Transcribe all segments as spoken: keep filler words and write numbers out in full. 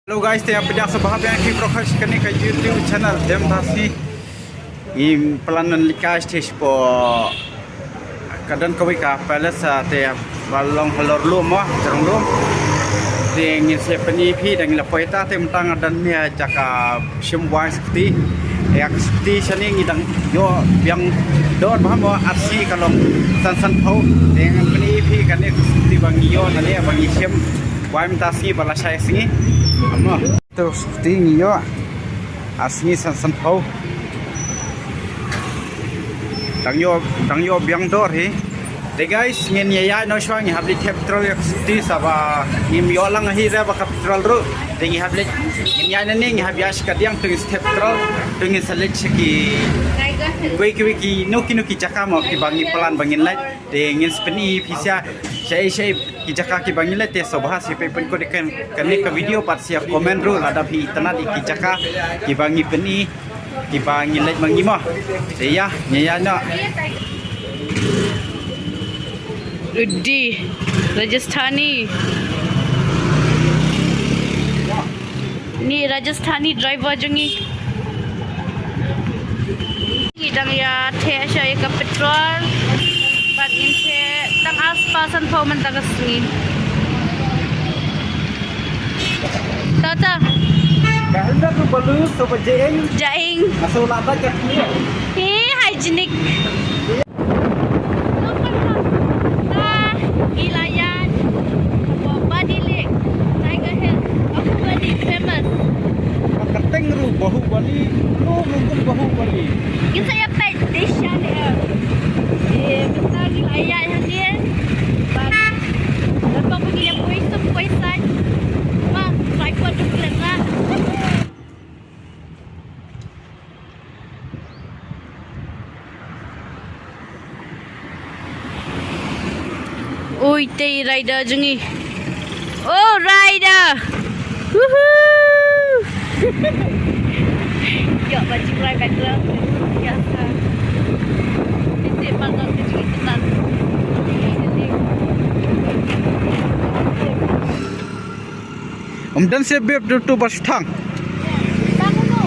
Hello guys, te pdiang sngewbha biang ïa phi baroh sha kane ka YouTube channel Dem Tasi. Ngi plan ban leit kai sha shatei sha ka don kawei ka palace, ah, te ba long halor lum mo, jrong lum. Te ngin sa pyni ïa phi, dang la poi ta te mynta nga don ne ïa ka shim wai scooty. Ïa ka scooty shane ngi dang ïoh biang dor bha mo, ar sngi ka long san san phew. Te ngan pyni ïa phi kane ka scooty ba ngi ïoh na ne ba ngi shim wai mynta sngi ba la shai sngi. Mo. To scooty ngi ïoh ar sngi san san phew. Dang ïoh, dang ïoh biang dor hi. Te guys, ngin ïa ïaid noh shuwa, ngi hap leit thep petrol ïa ka scooty, sa ba ngim ïoh lang hi re ba ka petrol ruh. Te ngi hap leit, ngin ïaid nangne, ngi hap ïaid sha ka diang, to ngin sa thep petrol, to ngin sa leit sha ki, kiwei kiwei kino kino ki jaka mo kiba ngi plan ba ngin leit. Te ngin sa pyni ïa phi sha, shaei shaei ki jaka kiba ngi leit, te sngewbha sa peit pynkut ïa kane ka video bad sa comment ruh lada phi itynnad ïa ki jaka kiba ngi pyni, kiba ngi leit ma ngi mo. Te ïa, ngi ïaid noh. Uddi, Rajasthani. Ni Rajasthani driver jong ngi. Ngi dang ïa theh sha ïa ka petrol. Bad ngin theh tang ar spah san phew mynta ka sngi. Ta ta. Ka hynda tu balu so ba jeng. Jaing. Aso la ba ka. Hi, hygienic. Ngi la ïaid Bahubali Lake, Tiger Hill, Bahubali famous. Ka kyrteng ruh Bahubali, ruh ruh Bahubali. Ngin sa ïa peit dei sha ne em. Eh, mynta ngi la ïaid hangne. Bad lada ba ngi ïa poi sum poi saiñ. Ma, tripod ruh khlem nga. Oi, te rider jong ngi. Oh, rider. Woohoo. Ïoh, bajing rider. Biasa. Isi panggang kecil tenan. Um don se bep tu tu ba shu thang. Bang uno.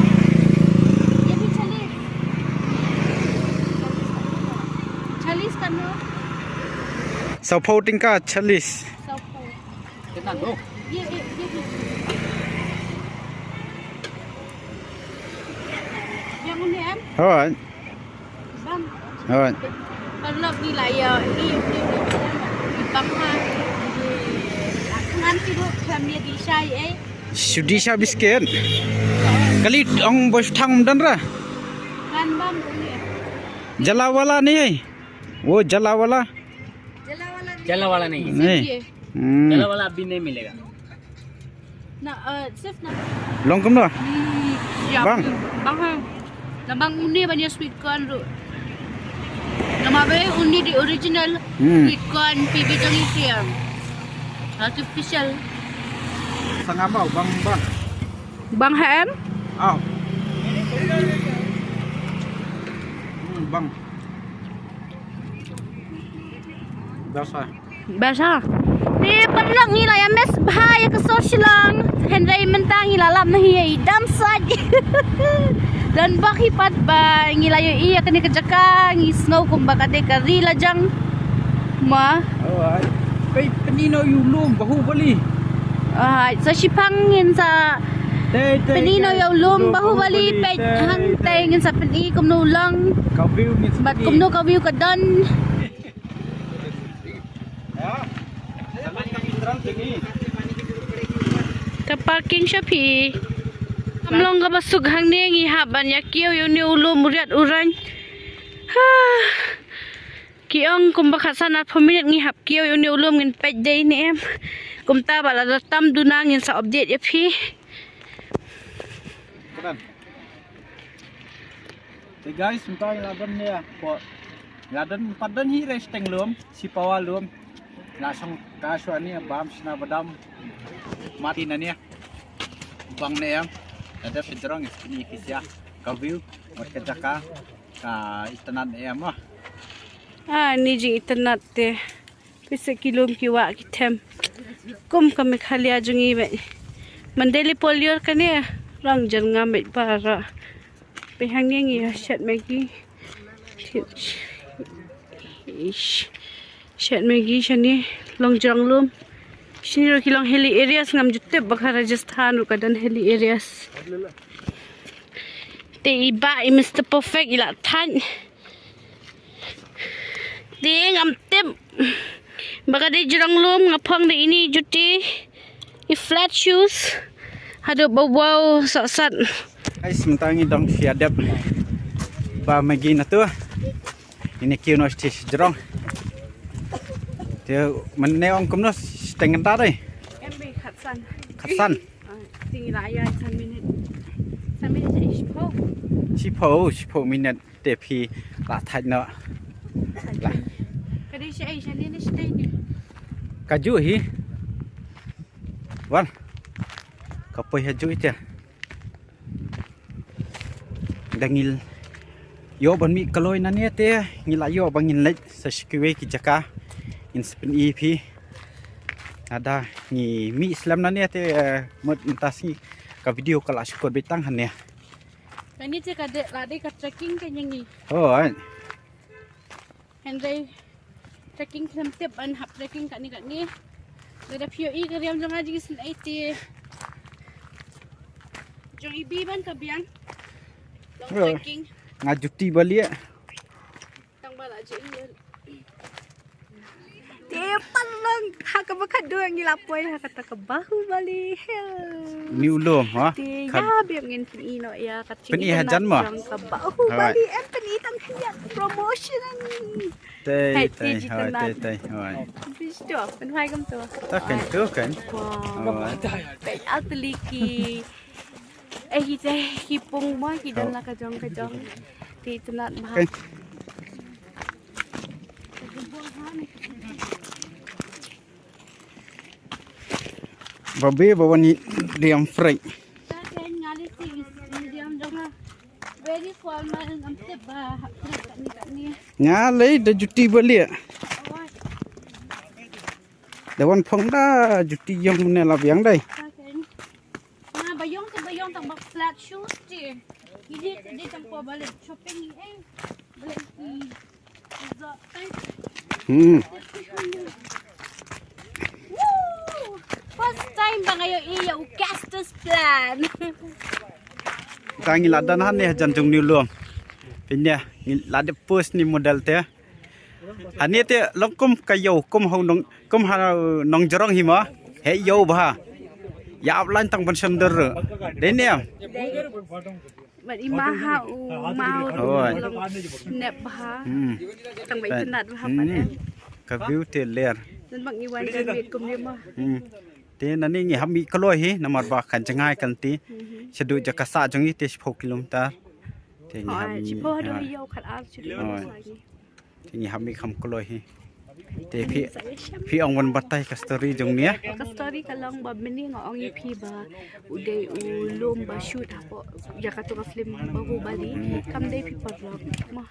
Ye bhi chalis. Chalis kano? Saw phew tyngka chalis. Saw phew. Ye, ye, ye bhi. Yang uno em? Hoi. Bang. Hoi. Paralok ni la ïa, i, i, i, i, bang ha. Ngan ti ruh khlem ïa di shai, eh. Shu di sha biscuit. Kali ong bos thang ym don re. Ngan bam ni. Jalawala ni, eh. Wo Jalawala. Jalawala ni. Ni. Hmm. Jalawala abhi nahi milega. Na, eh, sif na. Long kumno? Hmm, ya, bang. Bang ha. Na bang une ban ïa sweet corn ruh. Namar ba une dei original. Hmm. Sweet corn, phi bit jong i tiang. Artificial. Sangam bau, bang, bang. Bang ha em? Au. Hmm, bang. Biasa. Biasa. Te paralok ngi la ïa miss bha ïa ka sor Shillong. Hynrei mynta ngi la lap na hi ïa i dam sait. Don bok hi pat ba ngi la ïohi ïa kane ka jaka, ngi sngew kumba ka dei ka ri lajong. Ma. Oh, ai. Peit pyni noh ïa u lum Bahubali. Ai, sa shipang ngin sa pyni noh ïa u lum Bahubali, peit hangtai ngin sa pyni kumno u long. Ka view ngin sa pyni. Bad kumno ka view ka don. Ka parking sha phi. Kam long kaba suk hangne, ngi hap ban ïa kiew ïa une u lum u riat u rain. Ha. Ki ong kumba khatsan arphew minit ngi hap kiew ïa une u lum, ngin peit dei ne em. Kumta ba lada tam duna ngin sa update ïa phi. Te guys, mynta ngi la don ne, ko, ngi la don, pat don hi re shiteng lum, shi pawa lum. Ngi la shong ka shuwa ne, bam shna badam. Mati na ne. Bang ne em. Lada phi drong is kini kisia. Ka view, mat ka jaka. Ka itynnad ne em ah. Ah, ni jingitynnad te. Pisa ki lum ki wah ki them. Kum ka Meghalaya jong ngi bad. Mandeli polior kane rang jan nga met para. Pehang yang ya shat magi. Ish. Shat magi shani long jrong lum. Shini ro ki long hilly areas ngam jutip bakha Rajasthan ro ka don hilly areas. Te iba i Mister Perfect ila than. Te ngam tip. Baka de jrong lum nga phong de ini juti. I flat shoes. Hado ba wow sat sat. Guys, mynta ngi dang sia dep. Ba magi na tu. Ini kiew no sti jrong. Te mane ong kumno steng ta dei. Em be khatsan. Khatsan. Ting la ya san minute. San minute sa ish po. Shiphew, shiphew minute. Te phi la thait no. La. Ka dei sha ai sha ne ne sha ne. Ka ju hi. Wan. Ka poi ha ju ite. Da ngil yo ban mi kaloi na ne te ngila yo ban ngin leit sa shikiwe ki jaka. In spin i phi. Ada ngi mi slam na ne te mut ntas ngi ka video ka la shikot bitang hane. Kani te ka de la de ka trekking ka nyangi. Oh, ai. Hynrei trekking khlem tip ban hap trekking katni katni. Lada phi ïohi ka riam jong nga jingsnei te jong i bi ban ka biang. Long trekking. Nga juti ba lieh. Tang ba la jing. Te parlong ha ka ba ka dua ngi la poi ha kata ka Bahubali Hills. Ni u lum ha. Te ya biang ngin pyn-i no ya ka. Pyn-i hajan ma. Ka Bahubali em pyn-i tang khia promotion. Tei tei hoi tei tei hoi. Bish to pyn hoi kam to. Ta kan to kan. Wow. Tei al teliki. Eh hi tei hi pung ma hi dan la ka jong ka jong. Ti tenat ma. Babe bawa ni diam frei. Nga lei da juti ba lieh. Da wan phong da juti yong ne la biang dai. Nga ba yong te ba yong tang ba flat shoes te. Ini te de tang ko ba leh shopping ni eh. Ba leh ni. Hmm. First time ba nga ïohi ïa u Cactus Plant. Tang ila dan han ne jan jong ni u lum. Pynne ngi la de post ni model te. Hani te long kum ka ïew kum ha nong kum ha nong jrong hi ma. He ïew bha. Ïa ap lain tang ban sender. Dei ne. Bad i ma ha u ma u long nep bha. Hmm. Tang ba i tynat bha pat em. Ka view te ler. Nan bak ngi wan jan wit kum ne ma. Hmm. Te nani ngi hap mih kloi hi namar ba kan jngai kan ti. Shaduh jaka sah jong ngi te shiphew kilometer. Te ngi hap mih. Shiphew haduh ïew khat ar shaduh jaka sah ngi. Te ngi hap mih kham kloi hi. Te phi phi ong wan batai ka story jong nia. Ka story ka long ba mynne nga ong ïa phi ba u dei u lum ba shoot hapoh ïa katu ka film Bahubali. Kam dei phi paralok. Ma.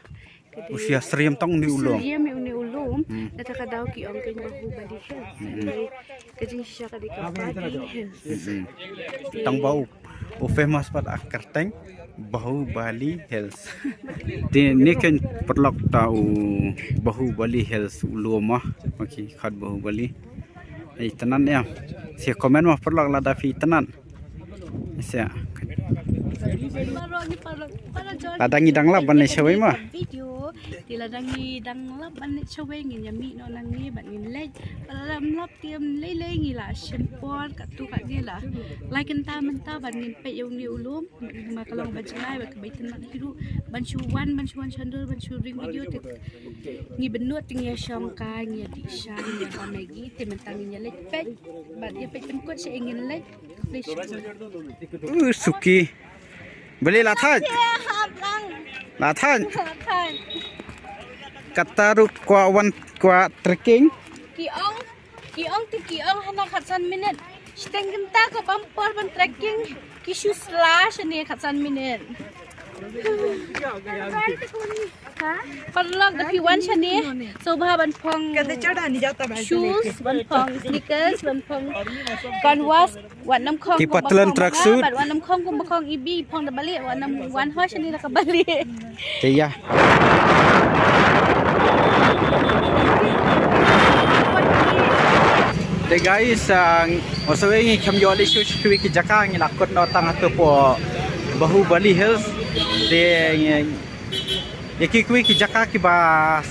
U sia syriem tang uni u lum. Syriem uni u lum. Hmm. Nata ka daw ki ong kane Bahubali Hills. Hmm. Ka jingshisha ka dei ka Bali Hills. Hmm. Tang ba u, u famous pat ha kyrteng Bahubali Hills. Te ne kane paralok ta u Bahubali Hills u lum ma. Ma ki khat Bahubali. Ai tynat ne. Sa comment ma paralok lada phi tynat. Sa. Lada ngi dang lap ban leit shawei ma. Video. Te lada ngi dang lap ban leit shawei ngin ïa mih noh nangne bad ngin leit. Lada ym lap te ym lei lei ngi la shim por katto katne la. Lai kynta mynta bad ngin peit ïa une u lum. Ma ka long ba jngai bad kaba itynnat hi ruh ban shu wan ban shu wan shandor ban shu ring video te. Ngi bynnud te ngi ïa shong kai ngi ïa dih sha ngi ïa ba Maggi te mynta ngin ïa leit peit bad ïa peit pynkut sha ngin leit. Uh, suki. Beli la thait. La thait. Kata ruh kwah wan kwah trekking. Ki ong, ki ong te ki ong hana khatsan minit. Shiteng kynta ka bam por ban trekking. Ki shu sla shane khatsan minit. Paralok, da phi wan shane, sngewbha ban phong shoes, ban phong sneakers, ban phong Converse, wat nym khong. Ki kumba pattern khong track suit. Bad wat nym khong kumba khong ibi, phong da balieh, wat nym wan ho shane da ka balieh. Te ïa. Te guys, ah, nga sngewbha ngi kham ïoh leit shuh sha kiwei ki jaka, ngi la kut noh tang hato hapoh Bahubali Hills. Te ngi, ïa ki kiwei ki jaka kiba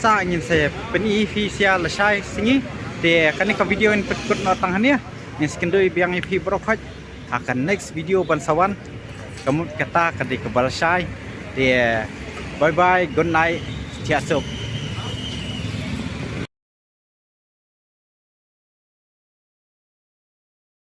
sah ngin sa pyni ïa phi sha lashai sngi. Te kane ka video ngin pynkut noh tang hangne. Ngin sa ïakynduh biang ïa phi baroh khoit ha ka next video ban sa wan. Ka mut kata ka dei kaba lashai. Te bye bye, good night. Thiah suk.